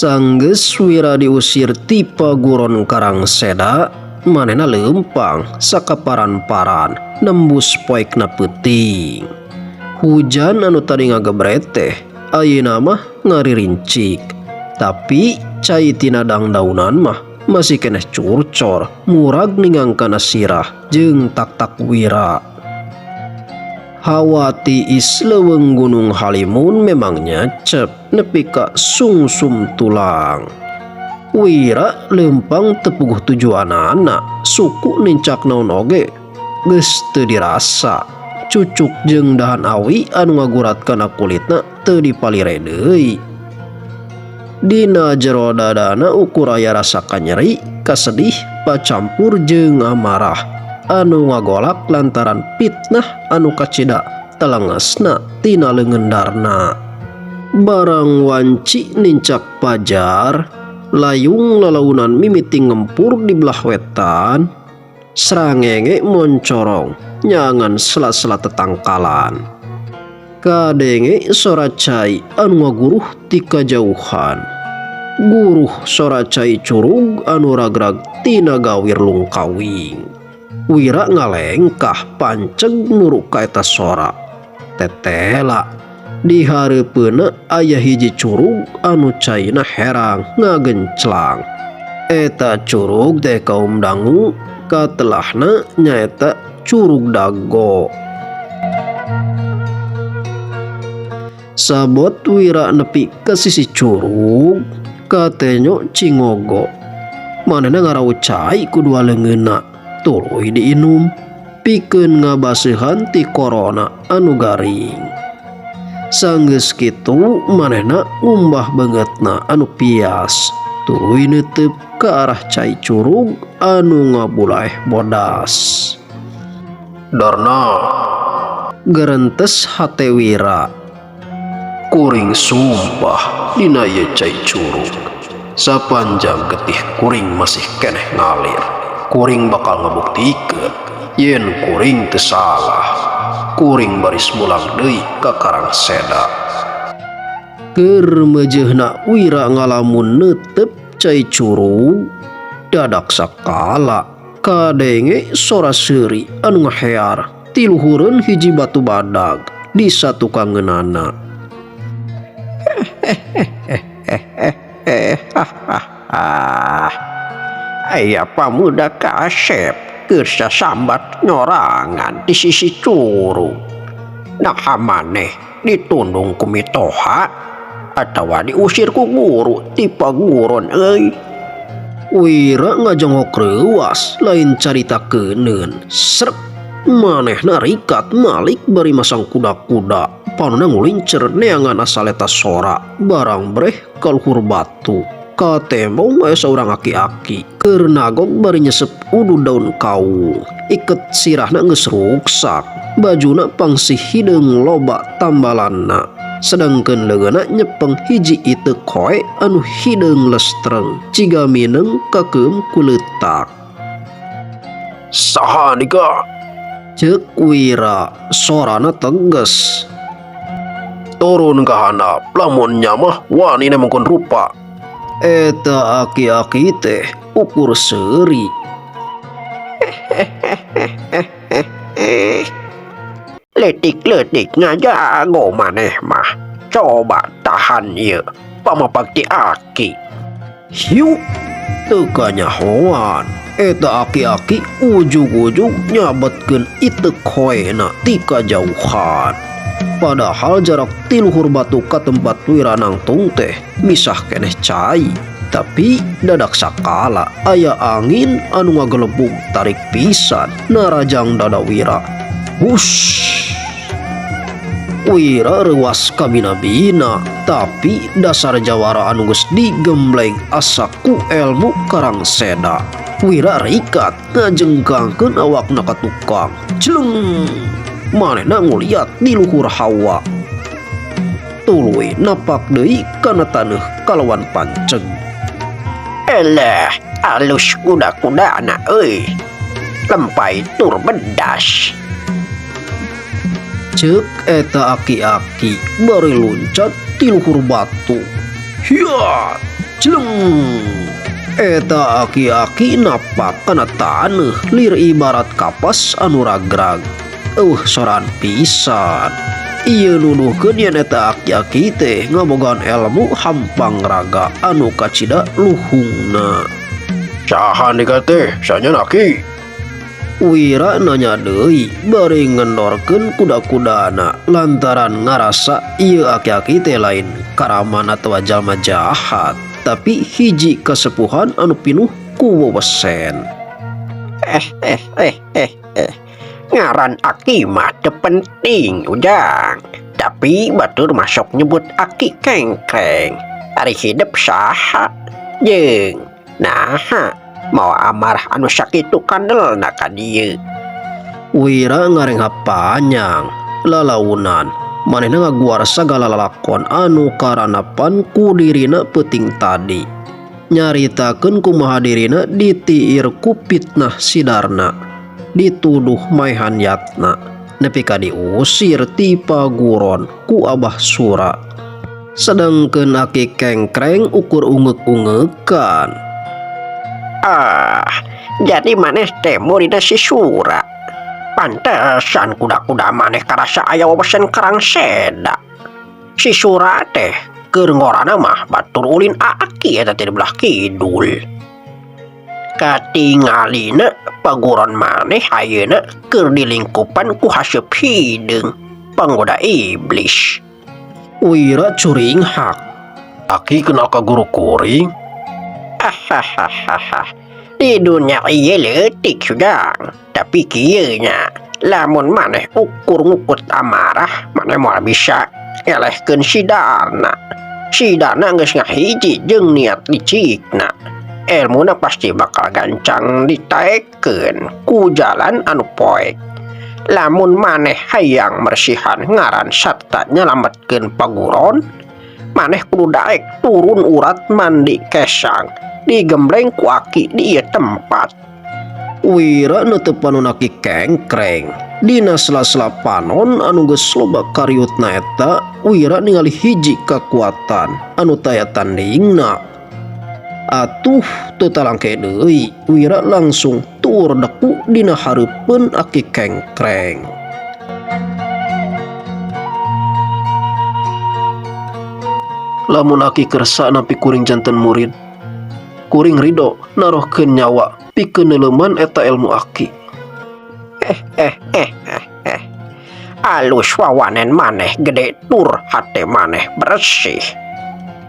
Sanggeus Wira diusir ti paguron Karangseda, manehna leumpang sakaparan-paran nembus poekna peuting. Hujan anu tadi ngagebret teh ayeuna mah ngaririncik. Tapi cai tina dangdaunan mah masih keneh curcor murag ningang kana sirah jeung taktak Wira. Hawa tiis leuweung Gunung Halimun memang nyecep nepi ka sungsum tulang. Wira leumpang teu puguh tujuanana, suku nincak naon oge geus teu dirasa. Cucuk jeung dahan awi anu ngagurat kana kulitna teu dipalire deui. Dina jero dadana ukur aya rasa kanyeri, kasedih, pacampur jeung amarah anu ngagolak lantaran fitnah anu kacida telengesna tina leungeun Darna. Barang wanci nincak pajar, layung lalaunan mimiti ngempur di belah wetan, srangenge moncorong nyangan sela-sela tetangkalan. Kadenge sora cai anu ngaguruh ti kajauhan. Guruh sora cai curug anu ragrag tina gawir lungkawing. Wira ngalengkah panceg nuru ka eta sora. Tetela di hareupeunna aya hiji curug anu caina herang ngagenclang. Eta curug teh kaum dangu katelahna nyaeta Curug Dago. Sabot Wira nepi ka sisi curug katenyo cingogo. Manehna ngarau cai ku dua leungeunna tuluy diinum pikeun ngabaseuhan ti korona anu garing. Sanggeus kitu manehna ngumbah beungeutna anu pias tuluy neuteup ka arah cai curug anu ngabulaeh bodas. Darna gerentes hate Wira. Kuring sumpah dina ieu cai curug. Sapanjang getih kuring masih keneh ngalir, kuring bakal ngabuktikeun yen kuring teu salah. Kuring baris mulang deui ka Karangseda. Keur meujeuhna Wira ngalamun neuteup cai curug, dadak sakala kadenge sora seuri anu ngahear ti luhureun hiji batu badag di satukangeunana. Aya pamuda kasep keur sasambat nyorangan di sisi curug. Naha maneh ditundung ku mitoha atawa diusir ku guru ti paguron euy. Wira ngajongok reuas lain carita keuneun. Srek manehna rikat malik bari masang kuda-kuda. Panonna ngulincer neangan asal eta sora barang breh ka luhur batu. Katembong aya saurang aki-aki keur nagog bari nyesep udud daun kaung. Iket sirahna geus ruksak, bajuna pangsih hideung loba tambalanna. Sedangkeun leungeunna nyepeng hiji iteuk hoe anu hideung lestreng ciga mineng kakeum ku leutak. Saha nika? Ceuk Wira, sorana tegas. Turun ka handap, lamun nya mah wani nemongkeun rupa. Eta aki-aki teh ukur seuri. Leutik-leutik ngajago maneh mah. Coba tahan ieu pamapag ti aki. Hiu, teu kanyahoan. Eta aki-aki ujug-ujug nyabetkeun iteuk hoena ti kajauhan. Padahal jarak ti luhur batu ka tempat Wira nangtung teh misah keneh cai. Tapi dadak sakala aya angin anu ngagelebug tarik pisan narajang dada Wira. Hush! Wira reuas kabina-bina, tapi dasar jawara anu geus digembleng asa ku elmu Karangseda. Wira rikat ngajengkangkeun awakna ka tukang. Jleng! Manehna nguliat di luhur hawa. Tuluy napak deui kana taneuh kalawan panceg. Eleh, alus kuda-kudana euy. Lempay tur bedas. Ceuk eta aki-aki bari luncat ti luhur batu. Hiat! Jleng! Eta aki-aki napak kana taneuh lir ibarat kapas anu ragrag. Euweuh soraan pisan. Ieu nuduhkeun yen eta aki-aki teh ngabogaan elmu hampang raga anu kacida luhungna. Saha ndika teh sanya aki? Wira nanya deui bari ngendorkeun kuda-kudana lantaran ngarasa ieu aki-aki teh lain karaman atawa jalma jahat, tapi hiji kasepuhan anu pinuh ku wewesen. Eh eh eh eh eh. Ngaran aki mah teu penting, Ujang. Tapi batur masuk nyebut aki kengkreng. Ari hidep saha? Jeung naha mawa amarah anu sakitu kandelna ka dieu? Wira ngarenghap panjang lalaunan manehna ngaguar sagala lalakon anu karanapan ku dirina peuting tadi. Nyaritakeun kumaha dirina ditiir ku fitnah sidarna, dituduh maehan yatna, nepi ka diusir ti paguron ku Abah Sura. Sedangkeun aki kengkreng ukur ungek-ungekan. Ah, jadi maneh teh muridna si Sura. Pantesan kuda-kuda maneh karasa aya wewesen Karang Seda. Si Sura teh keur ngorana mah batur ulin aki eta teh di belah kidul. Katingalina paguron maneh ayeuna keur dilingkupan ku haseup hideung panggoda iblis. Wira curinghak. Aki kenal ka guru kuring? Hahaha. Di dunia ieu leutik sudang, tapi kieu nya lamun maneh ukur ngukut amarah, maneh moal bisa ngelehkeun si Darna. Si Darna geus ngahiji jeung niat licikna. Elmuna pasti bakal gancang ditaekeun ku jalan anu poek. Lamun maneh hayang mersihan ngaran sarta nyalametkeun paguron, maneh kudu daek turun urat mandi kesang digembleng ku aki di ieu tempat. Wira neuteub panon aki kengkreng. Dina sela-sela panon anu geus loba kariutna eta, Wira ningali hiji kakuatan anu taya tandingna. Atuh teu talangke deui, Wira langsung tuur deku dina hareupeun aki kengkreng. Lamun aki kersa nampi kuring janten murid, kuring ridho narohkeun nyawa pikeun neuleuman eta ilmu aki. Eh eh eh eh eh. Alus wawanen maneh gede tur hate maneh bersih.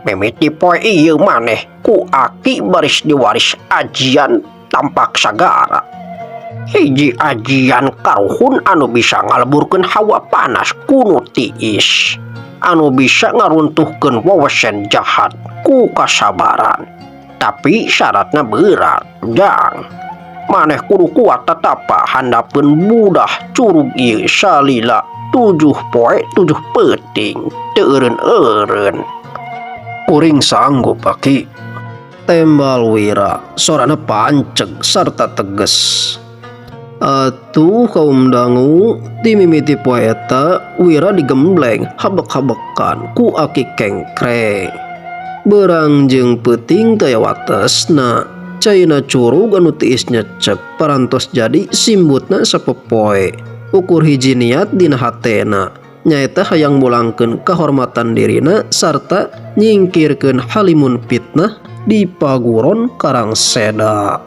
Mimiti poe ieu maneh ku aki baris diwaris ajian tampak sagara. Hiji ajian karuhun anu bisa ngaleburkeun hawa panas kunu tiis, anu bisa ngaruntuhkeun wewesen jahat ku kasabaran. Tapi syaratna berat, Jang. Maneh kudu kuat tatapa handapeun budah curug ieu salila 7 poe 7 peuting teu eureun-eureun. Kuring sanggup aki. Tembal Wira, sorana panceg sarta teges. Atuh kaum dangu, dimimiti poe eta Wira digembleng habek-habekan ku aki kengkreng. Berang jeung peuting taya watesna, caina curug anu tiis nyecep parantos jadi simbutna sapopoe. Ukur hiji niat dina hatena, nyaeta hayang mulangkeun kahormatan dirina sarta nyingkirkeun halimun fitnah di paguron Karang Seda.